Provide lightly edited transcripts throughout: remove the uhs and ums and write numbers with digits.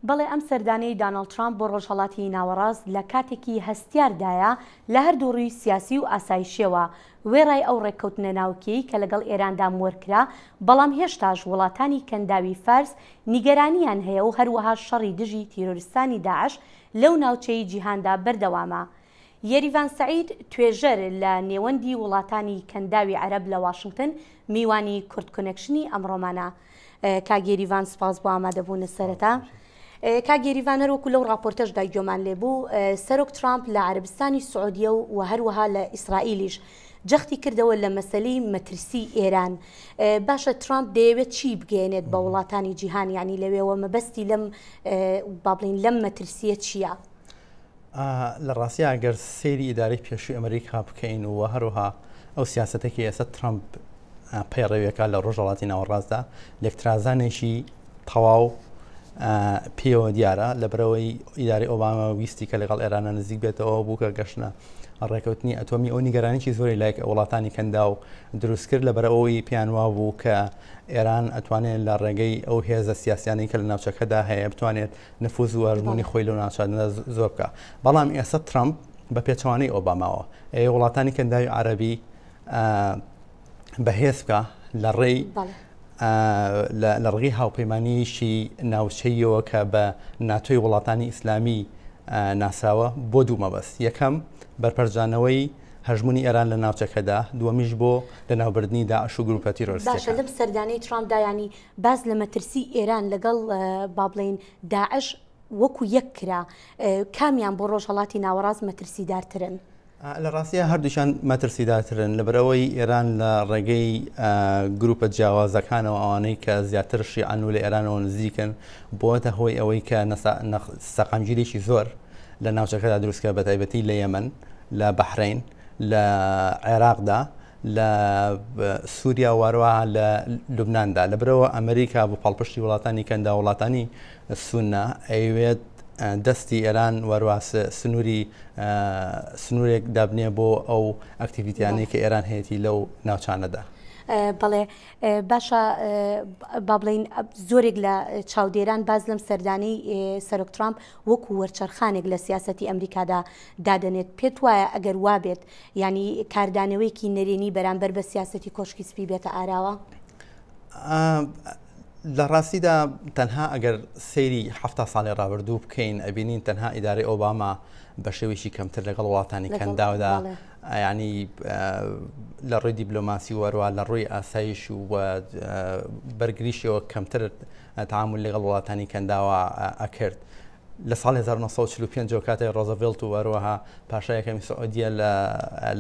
بەڵێ ئەم سەردانەی داناڵد ترامپ بۆ ڕۆژهەڵاتی ناوەڕاست لە کاتێکی هەستیاردایە لە هەردوو ڕووی سیاسی و ئاسایشیەوە، وێڕای ئەو ڕێککەوتنە ناوکیەی کە لەگەڵ ئێراندا مۆرکرا، بەڵام هێشتاش وڵاتانی کەنداوی فارس نیگەرانیان هەیە و هەروەها شەڕی دژی تیرۆرستانی داعش لەو ناوچەی جیهاندا بەردەوامە. یەریڤان سەعید، توێژەر لە نێوەندی وڵاتانی کەنداوی عەرەب لە واشنگتن میوانی کوردکۆنێکشنی ئەمڕۆمانە. کاک یەریڤان سپاس بۆ ئامادەبوونت سەرەتا. کاک یەریڤان هەروەکو لەو ڕاپۆرتەشدا گوێمان لێ بوو سەرۆک ترامپ لە عەرەبستانی سعودیە و هەروەها لە ئیسرائیلیش جەختی کردەوە لە مەسەلەی مەترسی ئێران. باشە ترامپ دەیەوێت چی بگەیەنێت بە وڵاتانی جیهان یعنی لەوێوە مەبەستی لەم با بڵین لەم مەترسیە چییە؟ لە ڕاستیا گەر سەیری ئیدارەی پێشووی ئەمریکا بکەین و هەروەها ئەو سیاسەتەی کە ئێستا ترامپ پەیڕەویەکە لە ڕۆژهەڵاتی ناوەڕاستدا لێکترازانێکی تەواو پێوە دیارە لەبەرەوەی ئیداری ئۆباما ویستی کە لەگەڵ ئێرانە نزیک بێتەوە بوو کە گەشتە ڕێکەوتنی ئەتۆمی ئەو نیگەرانێکی زۆری لایک وڵاتانی کەندا و دروست کرد لەبەر ئەوەی پێیان وابوو کە ئێران ئەتوانێت لە ڕێگەی ئەو هێزە سیاسیانەی کە لە ناوچەکەدا هەیە بتوانێت نفوز و هەژموونی خۆی لەو ناوچانەدا زۆر بکا. بەڵام ئێستا ترەمپ بە پێچەوانەی ئۆباماوە ئەیەوێ وڵاتانی کەنداوی عەرەبی بەهێز بکا لە ڕێی لە ڕێگەی هاوپەیمانیی ناوچەییەوە کە بە ناتۆی وڵاتانی ئیسلامی ناسراوە بۆ دوو مەبەست، یەکەم بەرپەرچدانەوەی هەژموونی ئێران لە ناوچەکەدا، دووەمیش بۆ لەناوبردنی داعش و گرووپە تیرۆریستییەکان. باشە لەم سەردانەی ترامپدا یانی باس لە مەترسی ئێران لەگەڵ با بڵێین داعش وەکو یەک کرا، کامیان بۆ ڕۆژهەڵاتی ناوەڕاست مەترسیدارترن؟ لە ڕاستیا هەردووکیان مەترسیدارترن، لەبەرئەوەی ئێران لە ڕێگەی گروپە جیاوازەکانەوە ئەوانەی کە زیاتر شیعەن و لە ئێرانەوە نزیکن بووەتە هۆی ئەوەی کە سەقامگیریی زۆر لە ناوچەکەدا دروستکە بە تایبەتی لە یەمەن، لە بەحرەین، لە عێراقدا لە سووریا و هەروەها لە لوبناندا. لەبەرئەوە ئەمریکا بۆ پاڵپشتی وڵاتانی کەندا وڵاتانی سوننە ئەیەوێت دەستی ئێران و هەروەها سنووری سنوورێک دابنێ بۆ ئەو ئەکتیڤیتیانەی کە ئێران هەیەتی لەو ناوچانەدا. بەڵێ باشە با بڵێین زۆرێک لە چاودێران باس لەم سەردانەی سەرۆک ترامپ وەکو وەرچەرخانێک لە سیاسەتی ئەمریکادا دادەنێت پێت وایە ئەگەر وابێت یانی کاردانەوەیەکی نەرێنی بەرامبەر بە سیاسەتی کۆشکی سپی بێتە ئاراوە؟ لە ڕاستیدا تەنها ئەگەر سەیری ه ساڵی ڕابردوو بکەین ئەبینین تەنها ئیدارەی ئۆباما بە شێوەیەکی کەمتر لەگەڵ وڵاتانی کەنداودا ینی لە ڕووی دیبلۆماسی وەروە لە ڕووی ئاسایش و بەرگریشەوە کەمتر تعامل لەگەڵ وڵاتانی کەنداوە ئەکرد. لە ساڵی 1945 ەوە کاتێک ڕۆزەڤێڵت و هەروەها پاشای یەکەمی سعودیە لە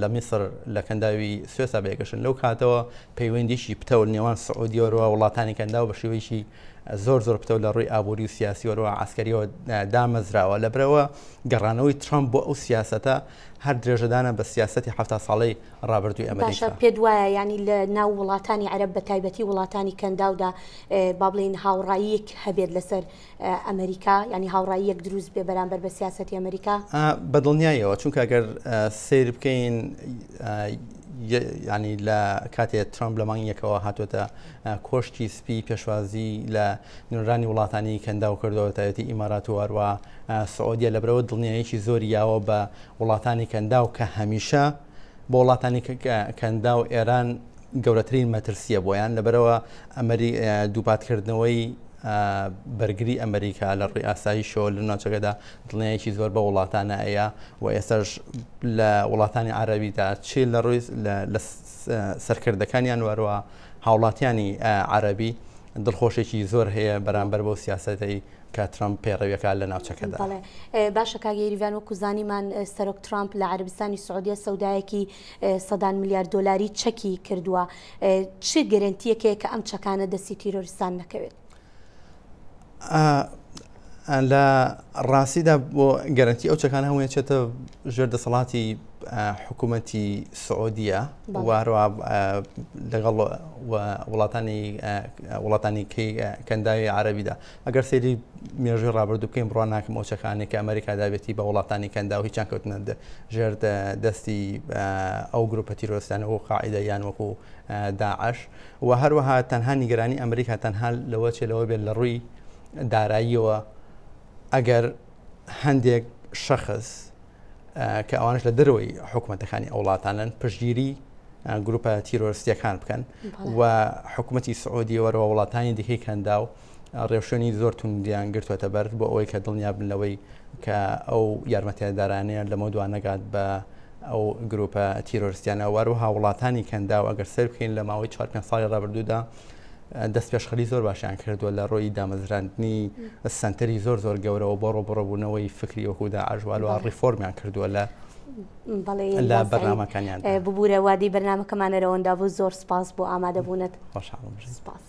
لە میسر لە کەنداوی سوێسا بەیەکەشن لەو کاتەوە پەیوەندیشی پتەو نێوان سعودیە وەروە وڵاتانی کەنداو بە شێوەیەکی زۆر زۆر پتەو لە ڕووی ئابووری و سیاسی وەروە عسکەریەوە دامەزراوە لەبەرەوە گەڕانەوەی ترامپ بۆ ئەو سیاسەتە هەر درێژەدانە بە سیاسەتی 70 ساڵەی ڕابردووی ئەمریکا. باشە پێت وایە یانی لە ناو وڵاتانی عەرەب بە تایبەتی وڵاتانی کەنداودا با بڵێین هاوڕاییەک هەبێت لەسەر ئەمریکا یانی هاوڕاییەک دروست بێ بەرامبەر بە سیاسەتی ئەمریکا؟ بە دڵنیاییەوە چونکە گەر سەیر بکەین ینی لە کاتێ ترامپ لە مانگ یەکەوە هاتوۆتە کۆشکی سپی پێشوازی لە نوێنەرانی وڵاتانی کەنداو کردەوە تایبەتی ئیمارات و هەروە سعودیە لەبەرەوە دڵنیاییکی زۆری یاوە بە وڵاتانی کەنداو کە هەمیشە بۆ وڵاتانی کەنداو ئێران گەورەترین مەترسیە بۆیان لەبەرەوە ئەمری دووپاتکردنەوەی بەرگری ئەمریکا لە ڕووی ئاسایشەوە لە ناوچەکەدا دڵنیایەکی زۆر بە وڵاتانە ئەیە و ئێستاش لە وڵاتانی عەرەبیدا چی لە ڕووی لە سەرکردەکانیان وەروە هاوڵاتیانی عەرەبی دڵخۆشێکی زۆر هەیە بەرامبەر بەو سیاسەتەی کە ترەمپ پەیڕەویەکە لە ناوچەکەدا. بەڵێ باشە کاک یەریڤان وەکو زانیمان سەرۆک ترامپ لە عەرەبستانی سعودیە سەودایەکی سەدان ملیار دۆلاری چەکی کردووە چ گەرەنتیەک هەیە کە ئەم چەکانە دەستی تیرۆریستان نەکەوێت؟ لە ڕاستیدا بۆ گەرەنتی ئەو چەکانە هەمووی چێتە ژێر دەسەڵاتی حکوومەتی سعودیە وارەوە لەگەڵ وڵاتانی وڵاتانی کەنداوی عەربیدا ئەگەر سەیری مێژووی ڕابردوو بکەین بڕوا ناکەم ئەو چەکانەی کە ئەمریکا دابێتی بە وڵاتانی کەنداو هیچیان کەوتنە ژێر دەستی ئەو گروپە تیرۆریستانە وەکو قاعیدە یان وەکو داعش و هەروەها تەنها نیگەرانی ئەمریکا تەنها لەوە چێ لەوە بێت لە ڕووی داراییەوە. ئەگەر هەندێک شەخس کە ئەوانش لە دەرەوەی حکوومەتەکانی ئەو وڵاتانن پشتگیری گروپە تیرۆرستیەکان بکەن و حکوومەتی سعودی وەرەوە وڵاتانی دیکەی کەندا و ڕێوشوێنی زۆر توندیان گرتووەتە بەر بۆ ئەوەی کە دڵنیا بن لەوەی کە ئەو یارمەتیدارانەیە لەمە دوا نەگات بە ئەو گروپە تیرۆرستیانە وەروها وڵاتانی کەنداو ئەگەر سەر بکەین لە ماوەی 4 پێ ساڵی ڕابردوودا دەستپێشخەری زۆر باشیان کردووە لە ڕۆی دامەزراندنی سەنتەری زۆر زۆر گەورەوە بۆ ڕووبەڕووبوونەوەی فکری وەکو داعش و هەروەها ڕیفۆرمیان کردووە لە لە بەرنامەکانیان. ببورە وادەی بەرنامەکەمان ئەرەوەندا بوو زۆر سپاس بۆ ئامادەبوونت. خۆشحاڵم. سپاس.